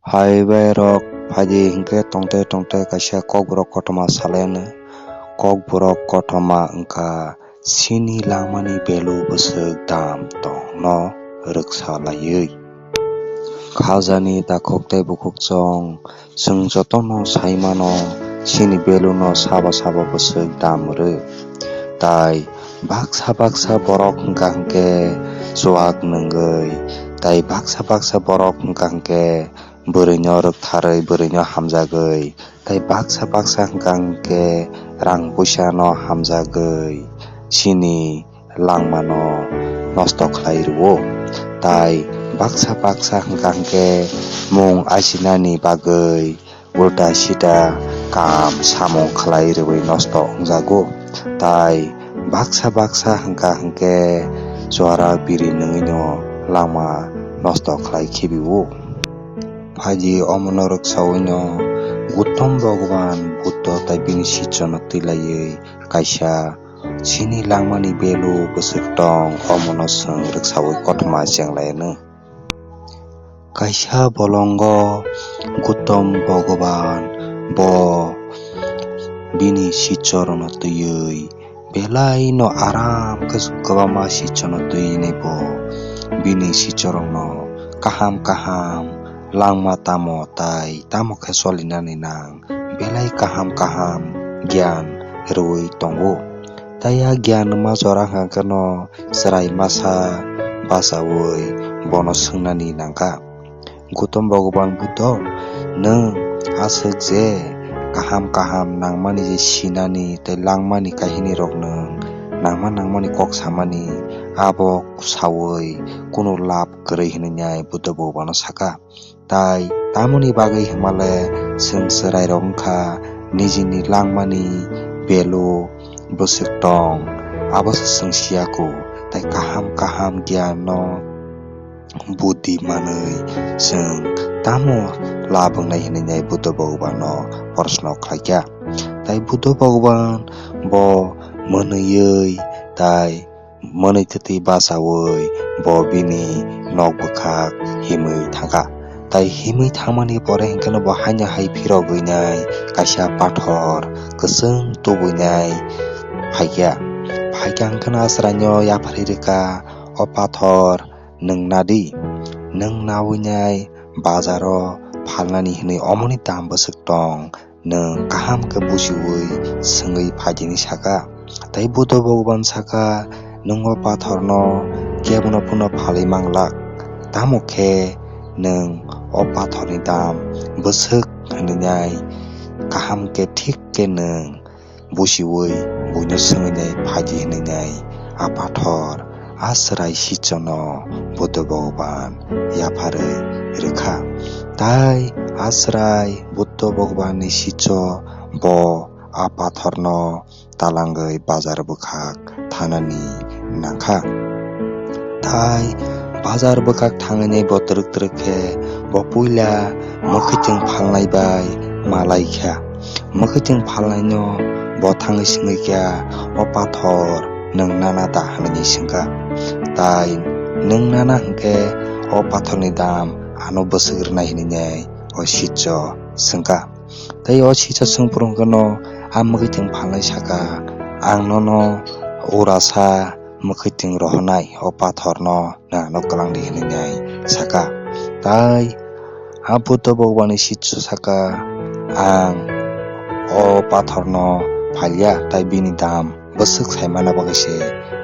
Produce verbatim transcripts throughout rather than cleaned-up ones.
Hai bai rok phaidi hinkhe tongte tongte kaisa kokborok kothoma salaino. Kokborok kothoma wngkha chini langmani value bwswk dam tongno rwksa laiwi. Khajani takhuk tei bukhuk chwng, chwng jotono sai mano chini value no sabo sabo bwswk dam rw. Tai baksa baksa borok hwnkha hwnkhe chuak nwngwi, tai baksa baksa borok hwnkha hwnkhe bwrwino rwktharwi bwrwino hamjagwi, tai baksa baksa hwnkha hwnkhe rang puisa no hamjagwi chini langmano nosto khlai rwo, tai baksa baksa hwnkha hwnkhe mung achinani bagwi ulta sida kam samung khlai rwui nosto wngjago, tai baksa baksa hwnkha hwnkhe chuara biri nwngwino langma nosto khlai khibio. Phaidi omono rwksawino Gautam Bhagwan Buddha tai bini sichano twilaiwi kaisa chini langmani value bwswk tong, omono chwng rwksawi kothoma chenglaino. Kaisa bolongo Gautam Bhagwan bo bini sichorno twiwi belai no aram khe kwbangma sichorno twi hinwi bo bini sichorno kaham kaham langma tamo tai tamo khe solinani nang belai kaham kaham gyan rwui tongo. Tai a gyan rwma jora hwnkha kheno chwrai masa bachaui bono swngnani nangkha, Gautam Bhagwan Buddho, nwng aswk je kaham kaham nangmani je sinani tei langmani kahini rok nwng nangma nangmani kok samani abo saui kunu lab kwrwi hinwi nai Buddho Bhagwano sakha. Tai tamoni bagwi hwnmale chwng chwrairok wngkha nijini langmani value bwswk tong, abo se chwng siya kho. Tai kaham kaham gyan no buddhi manwi chwng tamo lab wngnai hinwi nai Buddha Bhagwano proshno khlaikha. Tai Buddha Bhagwan bo mwnwiwi tai mwnwi twtwi bachaui bo bini nok bwkhak himwi thangkha. Tai himwi thangmani pore hwnkhe no bo haino hai phirogwi nai kaisa pathor kwchwng tubui nai phaikha. Phaikha hwnkhe no a chwraino yapharwi rwkha, "O pathor, nwng nadi, nwng naui nai bazaro phalnani hwnwi omoni dam bwswk tong?" Nwng kaham khe bujiui swngwi phaidi hinwi sakha. Tai Buddha Bhagwan sakha, "Nwng o pathorno kebono phano phalwi manglak, tamo khe nwng o pathorni dam bwswk hwnwi nai kaham khe thik khe nwng bujiui buino swngwi nai phaidi hinwi nai a pathor a chwrai sichono Buddha Bhagwan yapharwi rwkha." Tai a chwrai Buddha Bhagwanni sicho bo a pathorno talangwi bazar bwkhak thanani nangkha. Tai bazar bwkhak thangwi bo twrwk twrwk khe bo puila mwkhwtwng phalnai bai malaikha. Mwkhwtwng phalnaino bo thangwi swngwi kha, "O pathor, nwng nana da?" hwnwi swngkha. Tai nwng nana hwnkhe o pathorni dam ano bwswk rwnai hinwi nai o sicho swngkha. Tai o sicho swngphuru hwnkhe no a mwkhwtwng phalnai sakha, "Ang nono urasa mwkhwtwng rohornai, o pathorno nwng ano kwlangdi," hwnwi nai sakha. Tai a Buddha Bhagwanni sicho sakha, "Ang o pathorno phalya, tai bini dam bwswk saimana bagwi se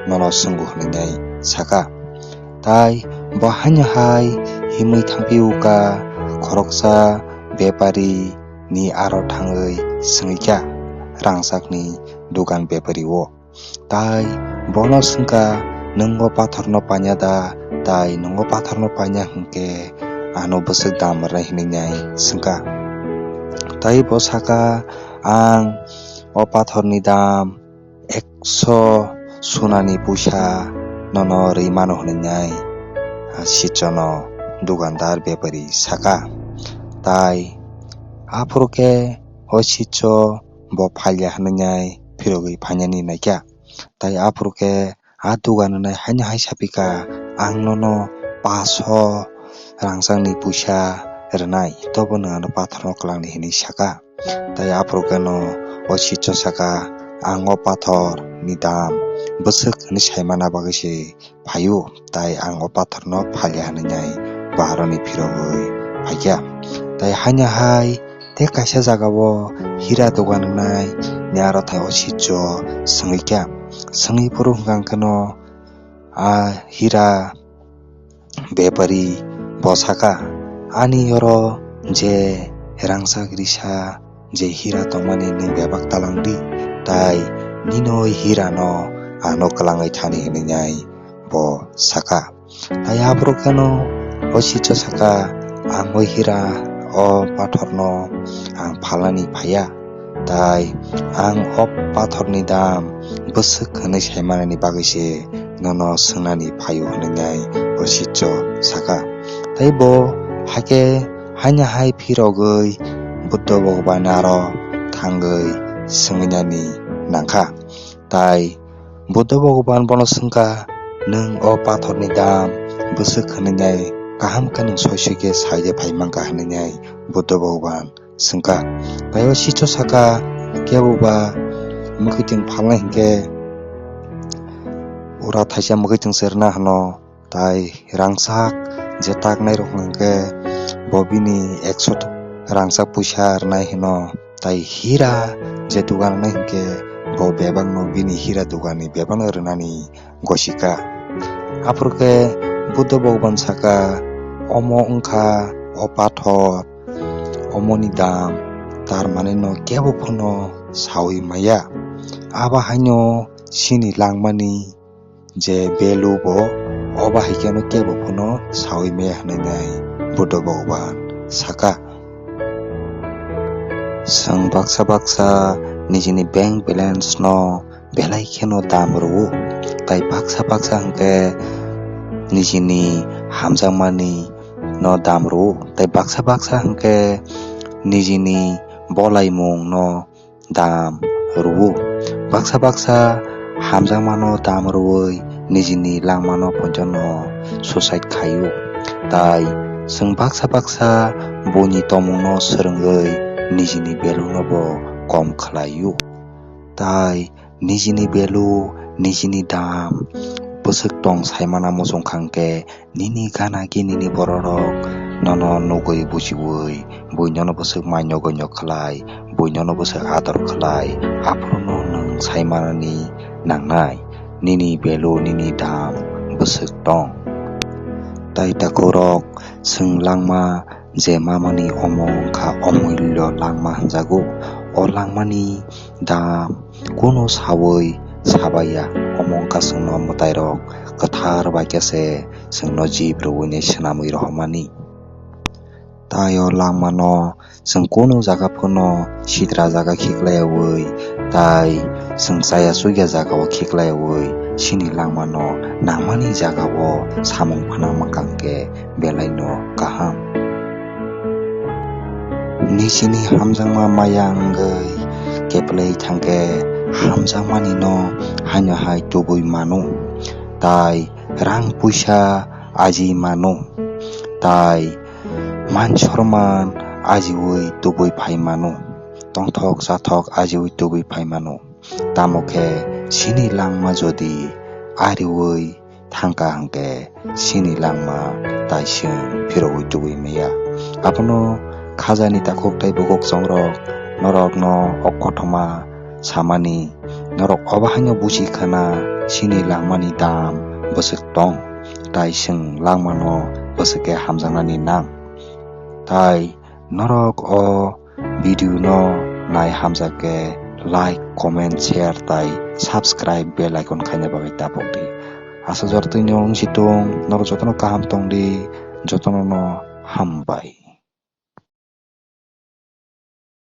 nono swngo," hwnwi nai sakha. Tai bo haino hai himwi thangphiu kha, khoroksa bepari ni aro thangwi swngwi kha, rangchakni dugan bepari o. Tai bono swngkha, "Nwng o pathorno panya da?" Tai, "Nwng o pathorno panya hwnkhe ano bwswk dam rwnai," hwnwi nai swngkha. Tai bo sakha, "Ang o pathorni dam ekso sunani puisa nono rwi mano," hwnwi nai sichono dukandar bepari sakha. Tai aphuru khe o sicho bo phalya hwnwi nai phirogwi phainani naikha. Tai aphuru khe a dugan nai haino hai sapikha, "Ang nono paso rangchakni puisa rwnai, tobo nwng ano pathorno kwlangni," hwnwi saka. Tai aphuru kheno o sitso saka, "Ang o pathor ni dam bwswk hwnwi saimana bagwi se phaio, tai ang o pathorno phalya," hwnwi nai bo aroni phirogwi phaikha. Tai haino hai tei kaisa jagao hira dogan wngnai ni aro thai o sitso swngwi kha. Swngwi phuru hwnkha kheno a hira bepari bo saka, "Ani oro je rangchak risa je hira tongmani nwng bebak talang di, tai nini o hira no ano kwlangwi thani," hwnwi nai bo saka. Tai aphuru kheno o sitso saka, "Ang o hira o pathor no ang phalnani phaiya, tai ang o pathor ni dam bwswk hwnwi saimanani bagwi se nono swngnani phaio," hwnwi nai o sitso saka. Tai bo hakhe haino hai phirogwi Buddha Bhagwan aro thangwi swngwi nani nangkha. Tai Buddha Bhagwan bono swngkha, "Nwng o pathor ni dam bwswk hwnwi nai kaham khe nwng soi soi khe sai de phai mankha?" hwnwi nai Buddha Bhagwan swngkha. Tai o sitso saka, "Kebo ba mwkhwtwng phalnai hinkhe ura thaisa mwkhwtwng se rwna hwno, tai rangchak je taknai rok hwnkhe bo bini ekso rangchak puisa rwnai hwno, tai hira je dogan rwnai hinkhe bo bebakno bini hira doganni bebakno rwnani gosika." Aphuru khe Buddha Bhagwan saka, "Omo wngkha o pathor, omoni dam, tar mane no kebo phano saui maya. Abo haino chini langmani je value bo, obo hai kheno kebo phano saui maya," hwnwi nai Buddha Bhagwan saka. Chwng baksa baksa nijini bank balance no belai kheno dam rwo, tai baksa baksa hwnkhe nijini hamjakmani no dam rwo, tai baksa baksa hwnkhe nijini bolaimung no dam rwo. Baksa baksa hamjakmano dam rwui nijini langmano poito no suicide khaio. Tai chwng baksa baksa buini tongmungno swrwngwi nijini value no bo kom khlaio. Tai nijini value, nijini dam bwswk tong saimana muchung kha hwnkhe, nini gana ginini bororok nono nugwi bujiwi, buinono bwswk mainyogwi nyok khlai, buinono bwswk ador khlai, aphuru no nwng saimanani nangnai, nini value, nini dam bwswk tong. Tai takhurok, chwng langma je mamani omo wngkha omullo langma hwnjago. O langmani dam kunu saui sabaiya, omo wngkha chwngno mwtairok kwthar bai khe se chwngno jib rwui nai swnamwi rohormani. Tai o langmano chwng kunu jaga phano sitra jaga khiklaiwi, tai chwng chaya chukya jagao khiklaiwi, chini langmano nangmani jagao samung phana mankha hwnkhe belaino kaham. Nijini hamjakma maya wngwi keplwi thangkhe hamjakmani no haino hai tubui mano, tai rang puisa aji mano, tai man sorman ajiwi tubui phai mano, tongthok chathok ajiwi tubui phai mano. Tamo khe chini langma jodi ariwi thangkha hwnkhe chini langma tai chwng phirogwi tubui maya. Abono khajani takhuk tai bukhuk chongrok norokno o kothoma samani, norok obo haino buchi khana chini langmani dam bwswk tong, tai chwng langmano bwswk khe hamjaknani nang. Tai norok o video no nai hamjak khe like, comment, share tai subscribe bell icon khaina bagwi tapok di. Asa jora twi no wngsi tong, norok jotono kaham tong di, jotono no hambai.